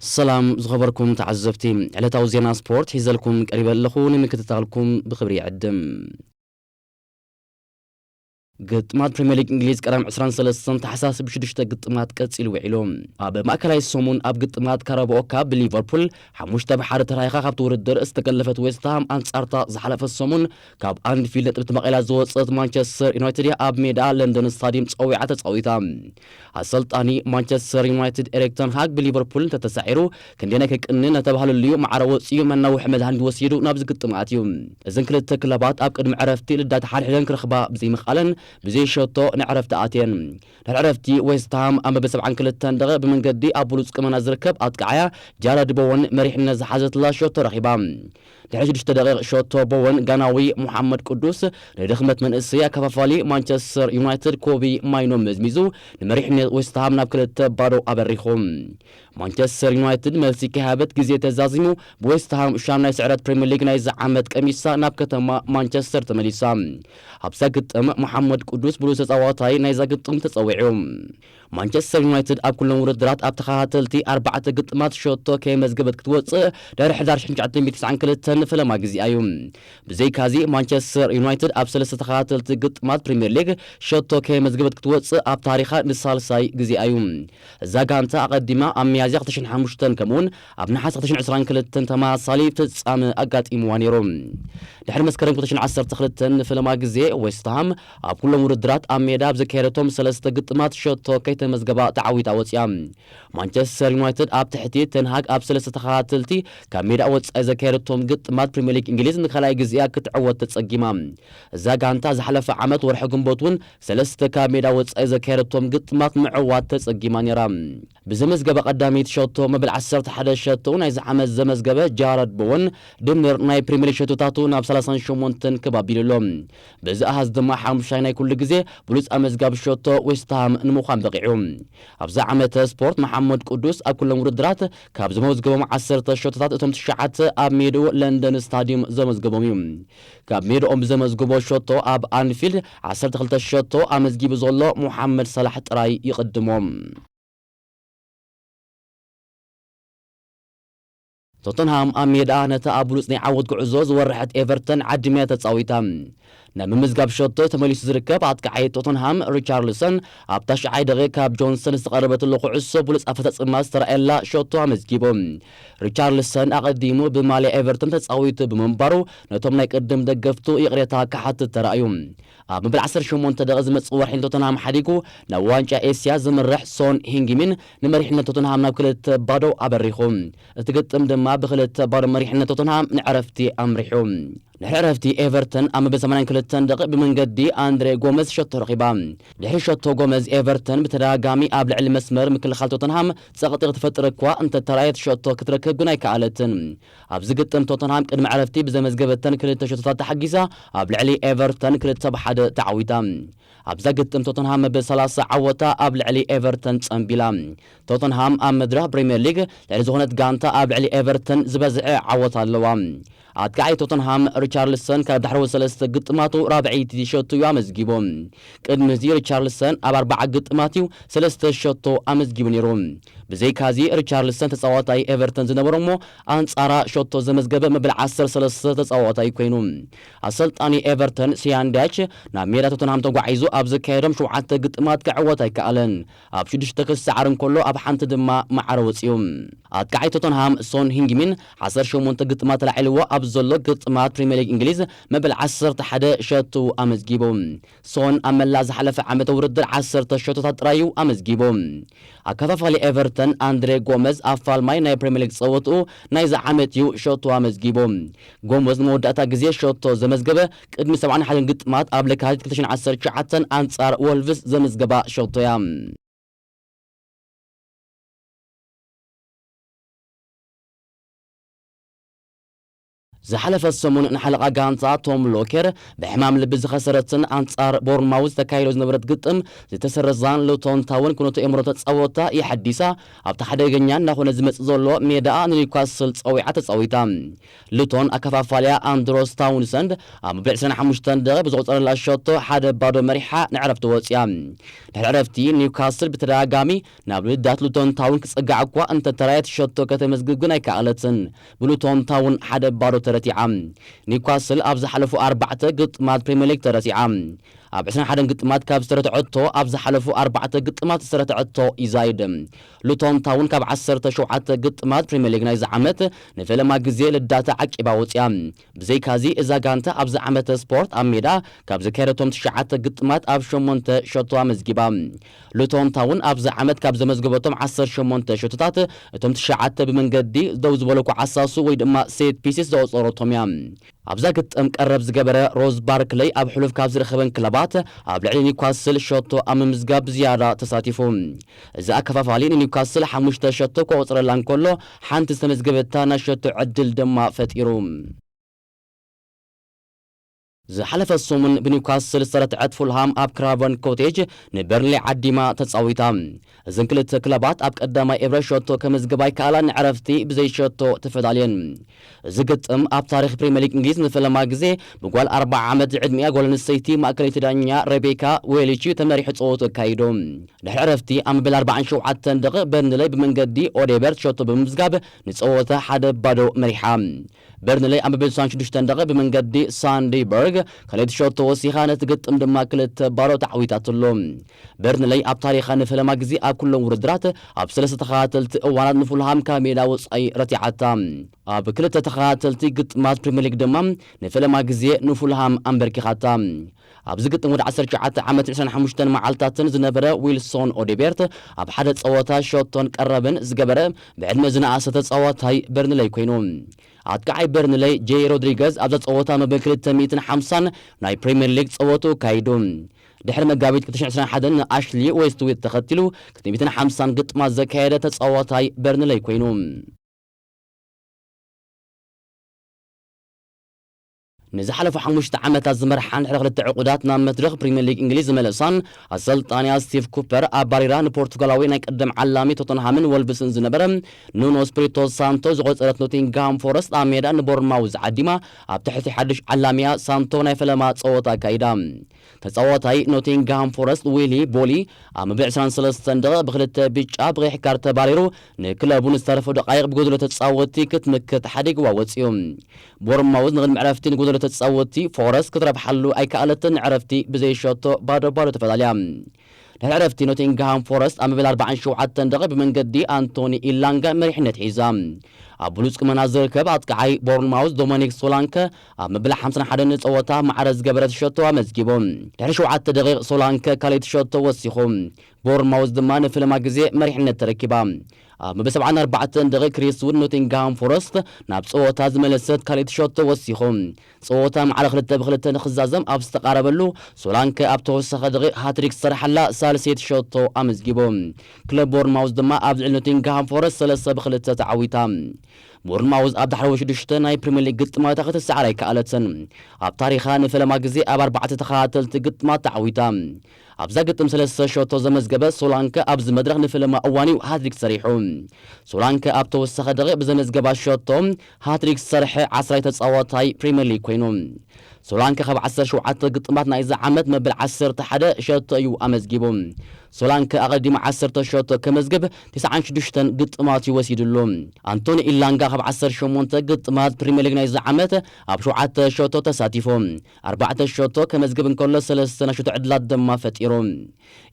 ሰላም ዝኸበርኩም ተዓዘብቲ፣ ዕለታዊ ዜና ስፖርት ሒዘልኩም ቀሪበ ኣለኹ፣ ንምክትታልኩም ብኽብሪ ይዕድም። ግጥማት ፕሪምየር ሊግ እንግሊዝ ቀዳም ዕስራን ሰለስተን ታሕሳስ ብሽዱሽተ ግጥማት ቀጺሉ ውዒሉ። ኣብ ማእከላይ ሰሙን ኣብ ግጥማት ካራባኦ ካፕ ብሊቨርፑል ሓሙሽተ ብሓደ ተራይኻ ካብቲ ውድድር ዝተገለፈት ዌስትሃም ኣንጻርታ ዝሓለፈ ሰሙን ካብ ኣንፊልድ ነጥቢ ተመቒላ ዝወጸት ማንቸስተር ዩናይትድ እያ ኣብ ሜዳ ለንደን ስታዲየም ጸዊዓ ተጻዊታ። ኣሰልጣኒ ማንቸስተር ዩናይትድ ኤሪክ ተን ሃግ ብሊቨርፑል እንተተሳዒሩ ክንደየናይ ክቅኒ ነተባህለሉ'ዩ ማዕረ ወጺኡ መናውሒ መድሃኒት ወሲዱ ናብዚ ግጥም ኣትዩ። እዘን ክልተ ክለባት ኣብ ቅድሚ ዕረፍቲ ልዳት ሓድሕደን ክረኽባ ብዘይምኽኣለን ብዘይ ሸቶ ንዕረፍቲ ኣትየን። ድሕሪ ዕረፍቲ ዌስትሃም ኣብ መበል ሰብዓን ክልተን ደቂቕ ብመንገዲ ኣብ ብሉጽ ቁመና ዝርከብ ኣጥቃዓያ ጃረድ ቦወን መሪሕነት ዝሓዘትላ ሸቶ ረኺባ። ድሕሪ ሽዱሽተ ደቂቕ ሸቶ ቦወን ጋናዊ ሙሓመድ ቅዱስ ንድኽመት መንእሰይ ኣከፋፋሊ ማንቸስተር ዩናይትድ ኮቢ ማይኖ መዝሚዙ ንመሪሕነት ዌስትሃም ናብ ክልተ ባዶ ኣበሪኹ። ማንቸስተር ዩናይትድ መልሲ ከይሃበት ግዜ ተዛዚሙ ብዌስትሃም ሻምናይ ስዕረት ፕሪምየር ሊግ ናይዚ ዓመት ቀሚሳ ናብ ከተማ ማንቸስተር ተመሊሳ። ኣብዛ ግጥም ሙሓመድ ቅዱስ ብሉጽ ተጻዋታይ ናይዛ ግጥም ተጸዊዑ። ማንቸስተር ዩናይትድ ኣብ ኩሎም ውድድራት ኣብ ተኸታተልቲ ኣርባዕተ ግጥማት ሸቶ ከየመዝገበት ክትወጽእ ድሕሪ ሕዳር ሽሕን ትሽዓተ ሚእትን ተስዓን ክልተን ፈለማ ግዜኣ እዩ። ብዘይካዚ ማንቸስተር ዩናይትድ ኣብ ሰለስተ ተኸታተልቲ ግጥማት ፕሪምየር ሊግ ሸቶ ከየመዝገበት ክትወጽእ ኣብ ታሪኻ ንሳልሳይ ግዜኣ እዩ። እዛ ጋንታ ኣቐዲማ ኣብ ሚያዝያ ክልተ ሽሕን ሓሙሽተን ከምኡውን ኣብ ነሓሰ ክልተ ሽሕን ዕስራን ክልተን ተመሳሳሊ ፍጻመ ኣጋጢምዋ ነይሩ። ድሕሪ መስከረም ክልተ ሽሕን ዓሰርተ ክልተን ንፈለማ ግዜ ዌስትሃም ኣብ ኩሎም ውድድራት ኣብ ሜዳ ኣብ ዘካየደቶም ሰለስተ ግጥማት ሸቶ ከይተመዝገባ ተዓዊታ ወጺኣ። ማንቸስተር ዩናይትድ ኣብ ትሕቲ ተንሃግ ኣብ ሰለስተ ተኸታተልቲ ካብ ሜዳ ወጻኢ ዘካየደቶም ግጥማት ፕሪምየር ሊግ እንግሊዝ ንኻልኣይ ግዜኣ ክትዕወት ተጸጊማ። እዛ ጋንታ ዝሓለፈ ዓመት ወርሒ ግንቦት እውን ሰለስተ ካብ ሜዳ ወጻኢ ዘካየደቶም ግጥማት ምዕዋት ተጸጊማ ነይራ። ብዘመዝገበ ቀዳመይቲ ሸቶ መበል ዓሰርተ ሓደ ሸቶ ናይዚ ዓመት ዘመዝገበ ጃረድ ቦወን ድምር ናይ ፕሪምየር ሊግ ሸቶታቱ ናብ ሰላሳን ሸሞንተን ክብ ኣቢሉ ኣሎ። በዚ ኣሃዝ ድማ ሓሙሻይ ናይ ኩሉ ግዜ ብሉጽ ኣመዝጋቢ ሸቶ ዌስትሃም ንምዃን በቒዑ። ኣብዛ ዓመተ ስፖርት መሓመድ ቅዱስ ኣብ ኩሎም ውድድራት ካብ ዘመዝገቦም ዓሰርተ ሸቶታት እቶም ትሽዓተ ኣብ ሜድኡ ለንደን ስታዲየም ዘመዝገቦም እዩ። ካብ ሜድኦም ብዘመዝግቦ ሸቶ ኣብ ኣንፊልድ ዓሰርተ ክልተ ሸቶ ኣመዝጊቡ ዘሎ ሙሓመድ ሰላሕ ጥራይ ይቕድሞ። ቶተንሃም ኣብ ሜዳ ነታ ኣብ ብሉጽ ናይ ዓወት ጉዕዞ ዝወርሐት ኤቨርተን ዓዲማ ተጻዊታ። ናብ ምምዝጋብ ሸቶ ተመሊሱ ዝርከብ ኣጥቃዓይ ቶተንሃም ሪቻርልሰን ኣብ ታሽዓይ ደቂቕ ካብ ጆንሰን ዝተቐረበትሉ ኩዕሶ ብሉጽ ኣፈጻጽማ ዝተራእየላ ሸቶ ኣመዝጊቡ። ሪቻርልሰን ኣቐዲሙ ብማልያ ኤቨርተን ተጻዊቱ ብምንባሩ ነቶም ናይ ቅድም ደገፍቱ ይቕሬታ ክሓትት ተራእዩ። ኣብ መበል ዓሰርተ ሸሞንተ ደቂቕ ዝመጽእ ወርሒ ንቶተንሃም ሓዲጉ ናብ ዋንጫ ኤስያ ዝምርሕ ሶን ሂንግሚን ንመሪሕነት ቶተንሃም ናብ ክልተ ባዶ ኣበሪኹ። እቲ ግጥም ድማ ብክልተ ባዶ መሪሕነት ቶተንሃም ንዕረፍቲ ኣምሪሑ። ድሕሪ ዕረፍቲ ኤቨርተን ኣብ መበል ሰማንያን ክልተን ደቂቕ ብመንገዲ ኣንድሬ ጎመዝ ሸቶ ረኺባ። ድሕሪ ሸቶ ጎመዝ ኤቨርተን ብተደጋጋሚ ኣብ ልዕሊ መስመር ምክልኻል ቶተንሃም ጸቕጢ ክትፈጥር እኳ እንተተራእየት ሸቶ ክትረክብ ግን ኣይከኣለትን። ኣብዚ ግጥም ቶተንሃም ቅድሚ ዕረፍቲ ብዘመዝገበተን ክልተ ሸቶታት ተሓጊዛ ኣብ ልዕሊ ኤቨርተን ክልተ ብሓደ ተዓዊታ። ኣብዛ ግጥም ቶተንሃም መበል ሰላሳ ዓወታ ኣብ ልዕሊ ኤቨርተን ጸንቢላ። ቶተንሃም ኣብ መድረኽ ፕሪምየር ሊግ ልዕሊ ዝኾነት ጋንታ ኣብ ልዕሊ ኤቨርተን ዝበዝሐ ዓወት ኣለዋ። ኣጥቃዓይ ቶተንሃም ሪቻርልሰን ካብ ዳሕረዎት ሰለስተ ግጥማቱ ራብዐይቲ ሸቱ እዩ ኣመዝጊቡ። ቅድሚ እዚ ሪቻርልሰን ኣብ ኣርባዓ ግጥማት እዩ ሰለስተ ሸቶ ኣመዝጊቡ ነይሩ። ብዘይካዚ ሪቻርልሰን ተጻዋታይ ኤቨርተን ዝነበረ እሞ ኣንጻራ ሸቶ ዘመዝገበ መበል ዓሰርተ ሰለስተ ተጻዋታይ ኮይኑ። ኣሰልጣኒ ኤቨርተን ሲያን ዳች ናብ ሜዳ ቶተንሃም ተጓዒዙ ኣብ ዘካየዶም ሸውዓተ ግጥማት ክዕወት ኣይከኣለን። ኣብ ሽዱሽተ ክሰዓር እንከሎ ኣብ ሓንቲ ድማ ማዕረ ወጺኡ። ኣጥቃዓይ ቶተንሃም ሶን ሂንግሚን ዓሰርተ ሸሞንተ ግጥማት ተላዒልዎ ኣብ ዘሎ ግጥማት ፕሪምየር ሊግ እንግሊዝ መበል ዓሰርተ ሓደ ሸቱ ኣመዝጊቡ። ሶን ኣብ መላእ ዝሓለፈ ዓመተ ውድድር ዓሰርተ ሸቶታት ጥራይ እዩ ኣመዝጊቡ። ኣከፋፋሊ ኤቨርተን ኣንድሬ ጎመዝ ኣብ ፋልማይ ናይ ፕሪምየር ሊግ ጸወትኡ ናይዚ ዓመት እዩ ሸቶ ኣመዝጊቡ። ጎመዝ ንመወዳእታ ግዜ ሸቶ ዘመዝገበ ቅድሚ ሰብዓን ሓደን ግጥማት ኣብ ለካቲት ክልተ ሽሕን ዓሰርተ ትሽዓተን ኣንጻር ወልቭስ ዘመዝገባ ሸቶ እያ። ዝሓለፈ ሰሙን ንሓለቓ ጋንታ ቶም ሎኬር ብሕማም ልቢ ዝኸሰረትን ኣንጻር ቦርንማውዝ ተካይዶ ዝነበረት ግጥም ዝተሰረዛን ሉቶን ታውን ኩነቱ ኤምሮ ተጻወታ የሐዲሳ ኣብቲ ሓደገኛ እናኾነ ዝመጽእ ዘሎ ሜዳኣ ንኒውካስል ጸዊዓ ተጻዊታ። ሉቶን ኣከፋፋልያ ኣንድሮስ ታውንሰንድ ኣብ መበል ዕስራን ሓሙሽተን ደቂቕ ብዘቑጸረላ ሸቶ ሓደ ባዶ መሪሓ ንዕረፍቲ ወጽያ። ድሕሪ ዕረፍቲ ኒውካስል ብተደጋጋሚ ናብ ልዳት ሉቶን ታውን ክጸጋዕ እኳ እንተተራየት ሸቶ ከተመዝግብ ግን ኣይከኣለትን። ብሉቶን ታውን ሓደ ባዶ ተረቲዓ። ኒውካስል ኣብ ዝሓለፉ ኣርባዕተ ግጥማት ፕሪምየር ሊግ ተረቲዓ። ኣብ ዕስራን ሓደን ግጥማት ካብ ዝተረትዐቶ ኣብ ዝሓለፉ ኣርባዕተ ግጥማት ዝተረትዐቶ ይዛይድ። ሉቶን ታውን ካብ ዓሰርተ ሸውዓተ ግጥማት ፕሪምየር ሊግ ናይዚ ዓመት ንፈለማ ግዜ ልዳታ ዓቂባ ወጽያ። ብዘይካዚ እዛ ጋንታ ኣብዚ ዓመተ ስፖርት ኣብ ሜዳ ካብ ዘካየደቶም ትሽዓተ ግጥማት ኣብ ሸሞንተ ሸቶ ኣመዝጊባ። ሉቶን ታውን ኣብዚ ዓመት ካብ ዘመዝገበቶም ዓሰርተ ሸሞንተ ሸቶታት እቶም ትሽዓተ ብመንገዲ ደው ዝበሉ ኳዓሳሱ ወይ ድማ ሴት ፒስስ ዘቑጸረቶም እያ። ኣብዛ ግጥም ቀረብ ዝገበረ ሮዝ ባርክለይ ኣብ ሕሉፍ ካብ ዝረኸበን ክለባት ኣብ ልዕሊ ኒውካስል ሸቶ ኣብ ምምዝጋብ ዝያዳ ተሳቲፉ። እዚ ኣከፋፋሊ ንኒውካስል ሓሙሽተ ሸቶ ከቑጽረላ እንከሎ ሓንቲ ዝተመዝገበታ ናይ ሸቶ ዕድል ድማ ፈጢሩ። ዝሓለፈ ሰሙን ብኒውካስል ዝተረትዐት ፉልሃም ኣብ ክራቨን ኮቴጅ ንበርንሌ ዓዲማ ተጻዊታ። እዘን ክልተ ክለባት ኣብ ቀዳማይ ኤብረ ሸቶ ከመዝግባ ኣይከኣላን፣ ንዕረፍቲ ብዘይ ሸቶ ተፈላለየን። እዚ ግጥም ኣብ ታሪኽ ፕሪምየር ሊግ እንግሊዝ ንፈለማ ግዜ ብጓል ኣርብዓ ዓመት ዝዕድሚኣ ጓል ኣንስተይቲ ማእከለይቲ ዳኛ ሬቤካ ዌሊች ተመሪሑ ጸወቱ ኣካይዱ። ድሕሪ ዕረፍቲ ኣብ መበል ኣርባዓን ሸውዓተን ደቂቕ በርንሌይ ብመንገዲ ኦዴበርት ሸቶ ብምምዝጋብ ንጸወታ ሓደ ባዶ መሪሓ። በርንሌይ ኣብ መበል ስሳን ሽዱሽተን ደቂቕ ብመንገዲ ሳንዲ በርግ ካልኣይቲ ሸቶ ወሲኻ ነቲ ግጥም ድማ ክልተ ባዶ ተዓዊታትሉ። በርንሌይ ኣብ ታሪኻ ንፈለማ ግዜ ኣብ ኩሎም ውድድራት ኣብ ሰለስተ ተኸታተልቲ እዋናት ንፉልሃም ካብ ሜዳ ወጻኢ ረቲዓታ። ኣብ ክልተ ተኸታተልቲ ግጥማት ፕሪምየር ሊግ ድማ ንፈለማ ግዜ ንፉልሃም ኣንበርኪኻታ። ኣብዚ ግጥም ወዲ ዓሰርተ ትሽዓተ ዓመት ዕስራን ሓሙሽተን መዓልታትን ዝነበረ ዊልሶን ኦዴቤርት ኣብ ሓደ ጸወታ ሸቶን ቀረብን ዝገበረ ብዕድመ ዝነኣሰ ተጻዋታይ በርንሌይ ኮይኑ። ኣጥቃዓይ በርንሌይ ጄ ሮድሪገዝ ኣብዛ ጸወታ መበል ክልተ ሚእትን ሓምሳን ናይ ፕሪምየር ሊግ ጸወቱ ኣካይዱ። ድሕሪ መጋቢት ክልተ ሽሕን ዕስራን ሓደን ንኣሽሊ ዌስትዊት ተኸቲሉ ክልተ ሚእትን ሓምሳን ግጥማት ዘካየደ ተጻዋታይ በርንሌይ ኮይኑ። ንዝሓለፉ ሓሙሽተ ዓመታት ዝመርሓን ድሕሪ ክልተ ዕቁዳት ናብ መድረኽ ፕሪምየር ሊግ እንግሊዝ ዝመለሳን ኣሰልጣንያ ስቲቭ ኩፐር ኣባሪራ ንፖርቱጋላዊ ናይ ቀደም ዓላሚ ቶተንሃምን ወልቭስን ዝነበረ ኑኖ ስፒሪቶ ሳንቶ ዝቖጸረት ኖቲንግሃም ፎረስት ኣብ ሜዳ ንቦርንማውዝ ዓዲማ ኣብ ትሕቲ ሓድሽ ዓላሚያ ሳንቶ ናይ ፈለማ ጸወታ ኣካይዳ። ተጻዋታይ ኖቲንግሃም ፎረስት ዊሊ ቦሊ ኣብ መበል ዕስራን ሰለስተን ደቂቕ ብክልተ ብጫ ብቐይሕ ካርድ ተባሪሩ ንክለቡ ንዝተረፉ ደቃይቕ ብጎደሎ ተጻወትቲ ክትምክት ሓዲግዋ ወጺኡ። ቦርንማውዝ ንቕድሚ ዕረፍቲ ንጎደሎ ተጻወትቲ ፎረስት ክትረብሓሉ ኣይከኣለትን፣ ዕረፍቲ ብዘይሸቶ ባዶ ባዶ ተፈላለያ። ድሕሪ ዕረፍቲ ኖቲንግሃም ፎረስት ኣብ መበል ኣርባዓን ሸውዓተን ደቂቕ ብመንገዲ ኣንቶኒ ኢላንጋ መሪሕነት ሒዛ። ኣብ ብሉጽ ቁመና ዝርከብ ኣጥቃዓይ ቦርንማውዝ ዶሚኒክ ሶላንከ ኣብ መበል ሓምሳን ሓደን ጸወታ ማዕረ ዝገበረት ሸቶ ኣመዝጊቡ። ድሕሪ ሸውዓተ ደቂቕ ሶላንከ ካልኣይቲ ሸቶ ወሲኹ። ቦርንማውዝ ድማ ንፈለማ ግዜ መሪሕነት ተረኪባ። ኣብ መበል ሰብዓን ኣርባዕተን ደቂቕ ክሪስ ውድ ኖቲንግሃም ፎረስት ናብ ጸወታ ዝመለሰት ካልኣይቲ ሸቶ ወሲኹ። ጸወታ ማዕረ ክልተ ብክልተ ንኽዛዘም ኣብ ዝተቓረበሉ ሶላንከ ኣብ ተወሰኸ ደቂቕ ሃትሪክ ዝሰርሓላ ሳልሰይቲ ሸቶ ኣመዝጊቡ። ክለብ ቦርንማውዝ ድማ ኣብ ልዕሊ ኖቲንግሃም ፎረስት ሰለስተ ብክልተ ተዓዊታ። ቦርንማውዝ ኣብ ዳሕረዎት ሽዱሽተ ናይ ፕሪምየር ሊግ ግጥማታ ክትሰዓር ኣይከኣለትን። ኣብ ታሪኻ ንፈለማ ግዜ ኣብ ኣርባዕተ ተኸታተልቲ ግጥማት ተዓዊታ። ኣብዛ ግጥም ሰለስተ ሸቶ ዘመዝገበ ሶላንከ ኣብዚ መድረኽ ንፈለማ እዋን እዩ ሃትሪክ ሰሪሑ። ሶላንከ ኣብ ተወሳኺ ደቂቕ ብዘመዝገባ ሸቶ ሃትሪክ ዝሰርሐ ዓስራይ ተጻዋታይ ፕሪምየር ሊግ ኮይኑ። ሶላንከ ካብ ዓሰርተ ሸውዓተ ግጥማት ናይዚ ዓመት መበል ዓሰርተ ሓደ ሸቶ እዩ ኣመዝጊቡ። ሶላንከ ኣቐዲሙ ዓሰርተ ሸቶ ከመዝግብ ትስዓን ሽዱሽተን ግጥማት እዩ ወሲድሉ። ኣንቶኒ ኢላንጋ ካብ ዓሰርተ ሸሞንተ ግጥማት ፕሪምየር ሊግ ናይዚ ዓመት ኣብ ሸውዓተ ሸቶ ተሳቲፉ። ኣርባዕተ ሸቶ ከመዝግብ እንከሎ ሰለስተ ናይ ሸቶ ዕድላት ድማ ፈጢሩ።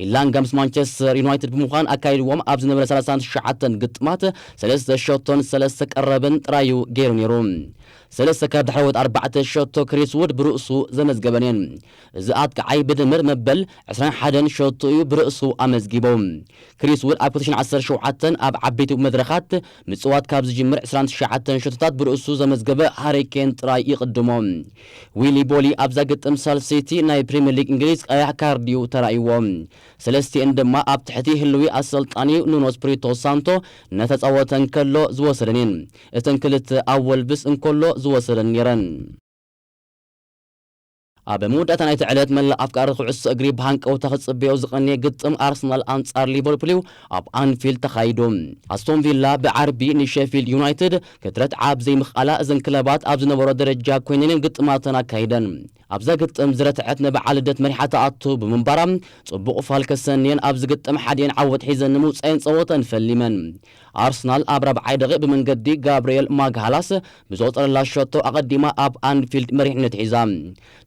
ኢላንጋ ምስ ማንቸስተር ዩናይትድ ብምዃን ኣካይድዎም ኣብ ዝነበረ ሰላሳን ትሽዓተን ግጥማት ሰለስተ ሸቶን ሰለስተ ቀረብን ጥራይ እዩ ገይሩ ነይሩ። ሰለስተ ካብ ዳሕረዎት ኣርባዕተ ሸቶ ክሪስ ውድ ብርእሱ ዘመዝገበን እየን። እዚ ኣጥቃዓይ ብድምር መበል ዕስራን ሓደን ሸቶ እዩ ብርእሱ ኣመዝጊቡ። ክሪስ ውድ ኣብ ክልተ ሽሕን ዓሰርተ ሸውዓተን ኣብ ዓበይቲ መድረኻት ምጽዋት ካብ ዝጅምር ዕስራን ትሽዓተን ሸቶታት ብርእሱ ዘመዝገበ ሃሪ ኬን ጥራይ ይቕድሞ። ዊሊ ቦሊ ኣብዛ ግጥም ሳልሰይቲ ናይ ፕሪምየር ሊግ እንግሊዝ ቀያሕ ካርድ እዩ ተራእይዎ። ሰለስቲኤን ድማ ኣብ ትሕቲ ህልዊ ኣሰልጣኒ ኑኖ ስፕሪቶ ሳንቶ እናተጻወተ እንከሎ ዝወሰደን እየን። እተን ክልተ ኣብ ወልቭስ እንከሎ ዝወሰደን ነይረን። ኣብ መወዳእታ ናይቲ ዕለት መላእ ኣፍቃሪ ኩዕሶ እግሪ ብሃንቀውታ ክጽበዮ ዝቐነየ ግጥም ኣርሰናል ኣንጻር ሊቨርፑል እዩ ኣብ ኣንፊልድ ተኻይዱ። ኣስቶን ቪላ ብዓርቢ ንሼፊልድ ዩናይትድ ክትረትዓ ኣብ ዘይምኽኣላ እዘን ክለባት ኣብ ዝነበሮ ደረጃ ኮይነን እየን ግጥማተን ኣካይደን። ኣብዛ ግጥም ዝረትዐት ንበዓል ልደት መሪሓ ትኣቱ ብምንባራ ጽቡቕ ፋል ከሰንየን ኣብዚ ግጥም ሓዲኤን ዓወት ሒዘን ንምውጻኤን ጸወተን ፈሊመን። ኣርሰናል ኣብ ራብዓይ ደቂቕ ብመንገዲ ጋብርኤል ማግሃላስ ብዘቑጸረላ ሸቶ ኣቐዲማ ኣብ ኣንፊልድ መሪሕነት ሒዛ።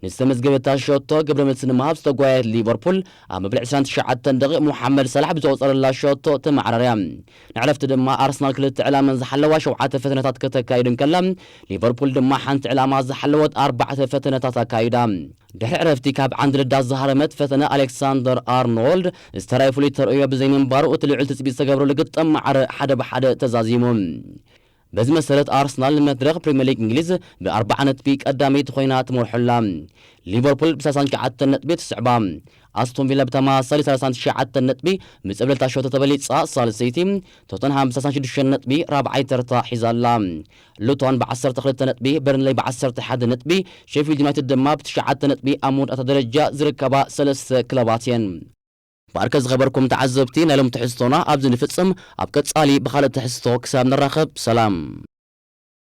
ንዝተመዝገበታ ሸቶ ግብረ መልሲ ንምሃብ ዝተጓየት ሊቨርፑል ኣብ መብልዕ ዕስራን ትሽዓተን ደቂቕ ሙሓመድ ሰላሕ ብዘቑጸረላ ሸቶ ተመዓራርያ። ንዕረፍቲ ድማ ኣርሰናል ክልተ ዕላመን ዝሓለዋ ሸውዓተ ፈተነታት ከተካይድ እንከላ፣ ሊቨርፑል ድማ ሓንቲ ዕላማ ዝሓለወት ኣርባዕተ ፈተነታት ኣካይዳ። ድሕሪ ዕረፍቲ ካብ ዓንዲ ልዳት ዝሃረመት ፈተነ ኣሌክሳንደር ኣርኖልድ ዝተራእየ ፍሉይ ተርእዮ ብዘይምንባሩ እቲ ልዑል ትጽቢት ዝተገብረሉ ግጥም ማዕረ ሓደ ብሓደ ተዛዚሙ። በዚ መሰረት ኣርሰናል ንመድረኽ ፕሪምየር ሊግ እንግሊዝ ብኣርባዓ ነጥቢ ቀዳመይቲ ኮይና ትመርሖላ። ሊቨርፑል ብሰላሳን ትሽዓተን ነጥቢ ትስዕባ። ኣስቶን ቪላ ብተመሳሳሊ ሰላሳን ትሽዓተን ነጥቢ ብጸብለልታ ሸቶ ተበሊጻ ሳልሰይቲ። ቶተንሃም ብሰላሳን ሽዱሽተን ነጥቢ ራብዓይ ተርታ ሒዛ ኣላ። ሉቶን ብዓሰርተ ክልተ ነጥቢ፣ በርንለይ ብዓሰርተ ሓደ ነጥቢ፣ ሼፊልድ ዩናይትድ ድማ ብትሽዓተ ነጥቢ ኣብ መወዳእታ ደረጃ ዝርከባ ሰለስተ ክለባት እየን። ባርከ ዝኸበርኩም ተዓዘብቲ ናይ ሎም ትሕዝቶና ኣብዚ ንፍጽም። ኣብ ቀጻሊ ብኻልእ ትሕዝቶ ክሳብ ንራኸብ ሰላም።